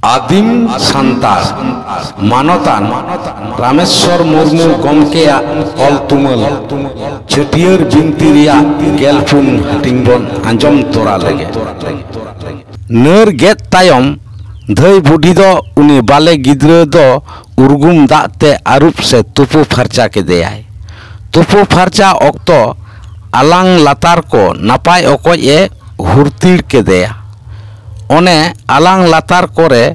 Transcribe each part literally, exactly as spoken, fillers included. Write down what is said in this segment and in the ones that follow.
ᱟᱹᱫᱤᱢ ᱥᱟᱱᱛᱟᱲ ᱢᱟᱱᱚᱛᱟᱱ ᱨᱟᱢᱮᱥᱣᱚᱨ ᱢᱩᱨᱢᱩ ᱜᱚᱢᱠᱮᱭᱟᱜ ᱚᱞ ᱛᱩᱢᱟᱹᱞ ᱪᱷᱟᱹᱴᱭᱟᱹᱨ ᱵᱤᱱᱛᱤ ᱨᱮᱭᱟᱜ ᱜᱮᱞ ᱯᱩᱱ ᱦᱟᱹᱴᱤᱧ ᱵᱚᱱ ᱟᱸᱡᱚᱢ ᱛᱚᱨᱟ ᱞᱮᱜᱮ᱾ ᱱᱟᱹᱨ ᱜᱮᱫ ᱛᱟᱭᱚᱢ ᱫᱷᱟᱹᱭ ᱵᱩᱰᱷᱤ ᱫᱚ ᱩᱱᱤ ᱵᱟᱞᱮ ᱜᱤᱫᱽᱨᱟᱹ ᱫᱚ ᱩᱨᱜᱩᱢ ᱫᱟᱜ ᱛᱮ ᱟᱹᱨᱩᱵ ᱥᱮ ᱛᱩᱯᱩ ᱯᱷᱟᱨᱪᱟ ᱠᱮᱫᱮᱭᱟᱭ᱾ ᱛᱩᱯᱩ ᱯᱷᱟᱨᱪᱟ ᱚᱠᱛᱚ ᱟᱞᱟᱝ ᱞᱟᱛᱟᱨ ᱠᱚ ᱱᱟᱯᱟᱭ ᱚᱠᱚᱡ ᱮ ᱦᱩᱨᱛᱤᱲ ᱠᱮᱫᱮᱭᱟ᱾ ᱚᱱᱮ ᱟᱞᱟᱝ ᱞᱟᱛᱟᱨ ᱠᱚᱨᱮ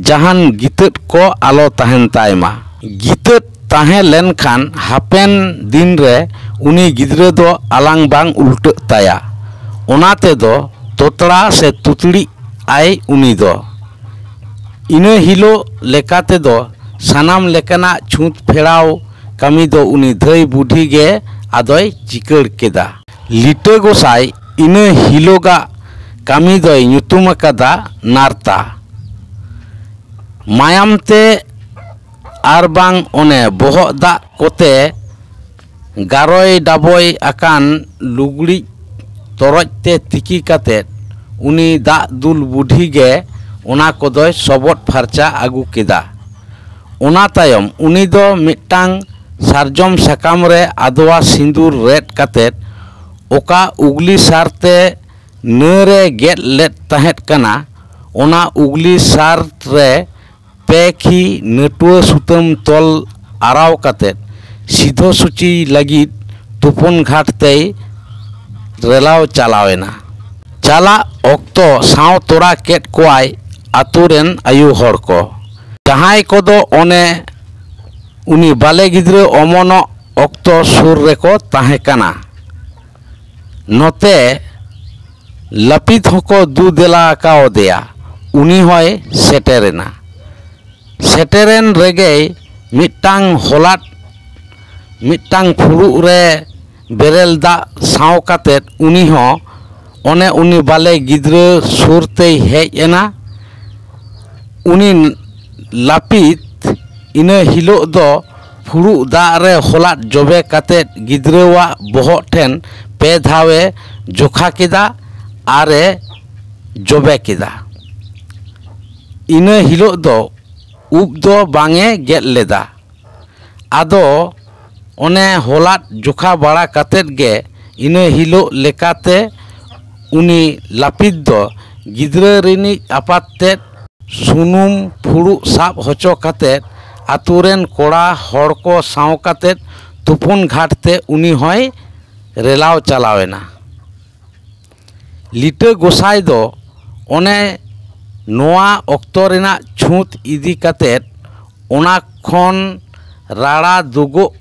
ᱡᱟᱦᱟᱱ ᱜᱤᱛᱟᱹᱫ ᱠᱚ ᱟᱞᱚ ᱛᱟᱦᱮᱱ ᱛᱟᱭ ᱢᱟ᱾ ᱜᱤᱛᱟᱹᱫ ᱛᱟᱦᱮᱸ ᱞᱮᱱᱠᱷᱟᱱ ᱦᱟᱯᱮᱱ ᱫᱤᱱ ᱨᱮ ᱩᱱᱤ ᱜᱤᱫᱽᱨᱟᱹ ᱫᱚ ᱟᱞᱟᱝ ᱵᱟᱝ ᱩᱞᱴᱟᱹᱜ ᱛᱟᱭᱟ᱾ ᱚᱱᱟ ᱛᱮᱫᱚ ᱛᱚᱛᱲᱟ ᱥᱮ ᱛᱩᱛᱲᱤᱜ ᱟᱭ ᱩᱱᱤ ᱫᱚ᱾ ᱤᱱᱟᱹ ᱦᱤᱞᱳᱜ ᱞᱮᱠᱟ ᱛᱮᱫᱚ ᱥᱟᱱᱟᱢ ᱞᱮᱠᱟᱱᱟᱜ ᱪᱷᱩᱸᱛ ᱯᱷᱮᱲᱟᱣ ᱠᱟᱹᱢᱤ ᱫᱚ ᱩᱱᱤ ᱫᱷᱟᱹᱭ ᱵᱩᱰᱷᱤ ᱜᱮ ᱟᱫᱚᱭ ᱪᱤᱠᱟᱹᱲ ᱠᱮᱫᱟ᱾ ᱞᱤᱴᱟᱹ ᱜᱚᱸᱥᱟᱭ ᱤᱱᱟᱹ ᱦᱤᱞᱳᱜᱟᱜ ᱠᱟᱹᱢᱤ ᱫᱚᱭ ᱧᱩᱛᱩᱢ ᱟᱠᱟᱫᱟ ᱱᱟᱨᱛᱟ᱾ ᱢᱟᱭᱟᱢ ᱛᱮ ᱟᱨ ᱵᱟᱝ ᱚᱱᱮ ᱵᱚᱦᱚᱜ ᱫᱟᱜ ᱠᱚᱛᱮ ᱜᱟᱨᱚᱭ ᱰᱟᱵᱚᱭ ᱟᱠᱟᱱ ᱞᱩᱜᱽᱲᱤᱡ ᱛᱚᱨᱚᱡ ᱛᱮ ᱛᱤᱠᱤ ᱠᱟᱛᱮ ᱩᱱᱤ ᱫᱟᱜ ᱫᱩᱞ ᱵᱩᱰᱷᱤ ᱜᱮ ᱚᱱᱟ ᱠᱚᱫᱚᱭ ᱥᱚᱵᱚᱫ ᱯᱷᱟᱨᱪᱟ ᱟᱹᱜᱩ ᱠᱮᱫᱟ᱾ ᱚᱱᱟ ᱛᱟᱭᱚᱢ ᱩᱱᱤ ᱫᱚ ᱢᱤᱫᱴᱟᱝ ᱥᱟᱨᱡᱚᱢ ᱥᱟᱠᱟᱢ ᱨᱮ ᱟᱫᱣᱟ ᱥᱤᱸᱫᱩᱨ ᱨᱮᱫ ᱠᱟᱛᱮ ᱚᱠᱟ ᱩᱜᱽᱞᱤ ᱥᱟᱨ ᱛᱮ ᱱᱟᱹᱨ ᱮ ᱜᱮᱫ ᱞᱮᱫ ᱛᱟᱦᱮᱸᱫ ᱠᱟᱱᱟ, ᱚᱱᱟ ᱩᱜᱽᱞᱤ ᱥᱟᱨ ᱨᱮ ᱯᱮ ᱠᱷᱤ ᱱᱟᱹᱴᱩᱣᱟᱹ ᱥᱩᱛᱟᱹᱢ ᱛᱚᱞ ᱟᱨᱟᱣ ᱠᱟᱛᱮ ᱥᱤᱫᱷᱚ ᱥᱩᱪᱤ ᱞᱟᱹᱜᱤᱫ ᱛᱩᱯᱩᱱ ᱜᱷᱟᱴ ᱛᱮᱭ ᱨᱮᱞᱟᱣ ᱪᱟᱞᱟᱣ ᱮᱱᱟ᱾ ᱪᱟᱞᱟᱜ ᱚᱠᱛᱚ ᱥᱟᱶ ᱛᱚᱨᱟ ᱠᱮᱫ ᱠᱚᱣᱟᱭ ᱟᱛᱳ ᱨᱮᱱ ᱟᱭᱳ ᱦᱚᱲ ᱠᱚ, ᱡᱟᱦᱟᱸᱭ ᱠᱚᱫᱚ ᱚᱱᱮ ᱩᱱᱤ ᱵᱟᱞᱮ ᱜᱤᱫᱽᱨᱟᱹ ᱚᱢᱚᱱᱚᱜ ᱚᱠᱛᱚ ᱥᱩᱨ ᱨᱮᱠᱚ ᱛᱟᱦᱮᱸ ᱠᱟᱱᱟ᱾ ᱱᱚᱛᱮ ᱞᱟᱹᱯᱤᱛ ᱦᱚᱸᱠᱚ ᱫᱩ ᱫᱮᱞᱟ ᱠᱟᱣᱫᱮᱭᱟ᱾ ᱩᱱᱤ ᱦᱚᱸᱭ ᱥᱮᱴᱮᱨᱮᱱᱟ᱾ ᱥᱮᱴᱮᱨᱮᱱ ᱨᱮᱜᱮᱭ ᱢᱤᱫᱴᱟᱝ ᱦᱚᱞᱟᱫ ᱢᱤᱫᱴᱟᱝ ᱯᱷᱩᱲᱩᱜ ᱨᱮ ᱵᱮᱨᱮᱞ ᱫᱟᱜ ᱥᱟᱶ ᱠᱟᱛᱮ ᱩᱱᱤ ᱦᱚᱸ ᱚᱱᱮ ᱩᱱᱤ ᱵᱟᱞᱮ ᱜᱤᱫᱽᱨᱟᱹ ᱥᱩᱨ ᱛᱮᱭ ᱦᱮᱡ ᱮᱱᱟ᱾ ᱩᱱᱤ ᱞᱟᱹᱯᱤᱛ ᱤᱱᱟᱹ ᱦᱤᱞᱳᱜ ᱫᱚ ᱯᱷᱩᱲᱩᱜ ᱫᱟᱜ ᱨᱮ ᱦᱚᱞᱟᱫ ᱡᱚᱵᱮ ᱠᱟᱛᱮ ᱜᱤᱫᱽᱨᱟᱹᱣᱟᱜ ᱵᱚᱦᱚᱜ ᱴᱷᱮᱱ ᱯᱮ ᱫᱷᱟᱣ ᱮ ᱡᱚᱠᱷᱟ ᱠᱮᱫᱟ ᱟᱨ ᱮ ᱡᱚᱵᱮ ᱠᱮᱫᱟ᱾ ᱤᱱᱟᱹ ᱦᱤᱞᱳᱜ ᱫᱚ ᱩᱵ ᱫᱚ ᱵᱟᱝ ᱮ ᱜᱮᱫ ᱞᱮᱫᱟ᱾ ᱟᱫᱚ ᱚᱱᱮ ᱦᱚᱞᱟᱫ ᱡᱚᱠᱷᱟ ᱵᱟᱲᱟ ᱠᱟᱛᱮᱫ ᱜᱮ ᱤᱱᱟᱹ ᱦᱤᱞᱳᱜ ᱞᱮᱠᱟᱛᱮ ᱩᱱᱤ ᱞᱟᱹᱯᱤᱛ ᱫᱚ ᱜᱤᱫᱽᱨᱟᱹ ᱨᱤᱱᱤᱡ ᱟᱯᱟᱛ ᱛᱮᱫ ᱥᱩᱱᱩᱢ ᱯᱷᱩᱲᱩᱜ ᱥᱟᱵ ᱦᱚᱪᱚ ᱠᱟᱛᱮᱫ ᱟᱛᱳ ᱨᱮᱱ ᱠᱚᱲᱟ ᱦᱚᱲ ᱠᱚ ᱥᱟᱶ ᱠᱟᱛᱮᱫ ᱛᱩᱯᱩᱱ ᱜᱷᱟᱴ ᱛᱮ ᱩᱱᱤ ᱦᱚᱸᱭ ᱨᱮᱞᱟᱣ ᱪᱟᱞᱟᱣ ᱮᱱᱟ᱾ ᱞᱤᱴᱟᱹ ᱜᱚᱸᱥᱟᱭ ᱫᱚ ᱚᱱᱮ ᱱᱚᱣᱟ ᱚᱠᱛᱚ ᱨᱮᱱᱟᱜ ᱪᱷᱩᱸᱛ ᱤᱫᱤ ᱠᱟᱛᱮᱫ ᱚᱱᱟ ᱠᱷᱚᱱ ᱨᱟᱲᱟ ᱫᱩᱜᱚᱜ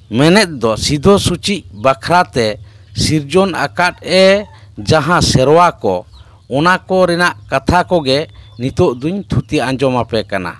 ᱢᱮᱱᱮᱫ ᱫᱚ ᱥᱤᱫᱷᱟᱹ ᱥᱩᱪᱤ ᱵᱟᱠᱷᱨᱟ ᱛᱮ ᱥᱤᱨᱡᱚᱱ ᱟᱠᱟᱫ ᱮ ᱡᱟᱦᱟᱸ ᱥᱮᱨᱣᱟ ᱠᱚ, ᱚᱱᱟ ᱠᱚ ᱨᱮᱱᱟᱜ ᱠᱟᱛᱷᱟ ᱠᱚᱜᱮ ᱱᱤᱛᱚᱜ ᱫᱩᱧ ᱛᱷᱩᱛᱤ ᱟᱸᱡᱚᱢ ᱟᱯᱮ ᱠᱟᱱᱟ᱾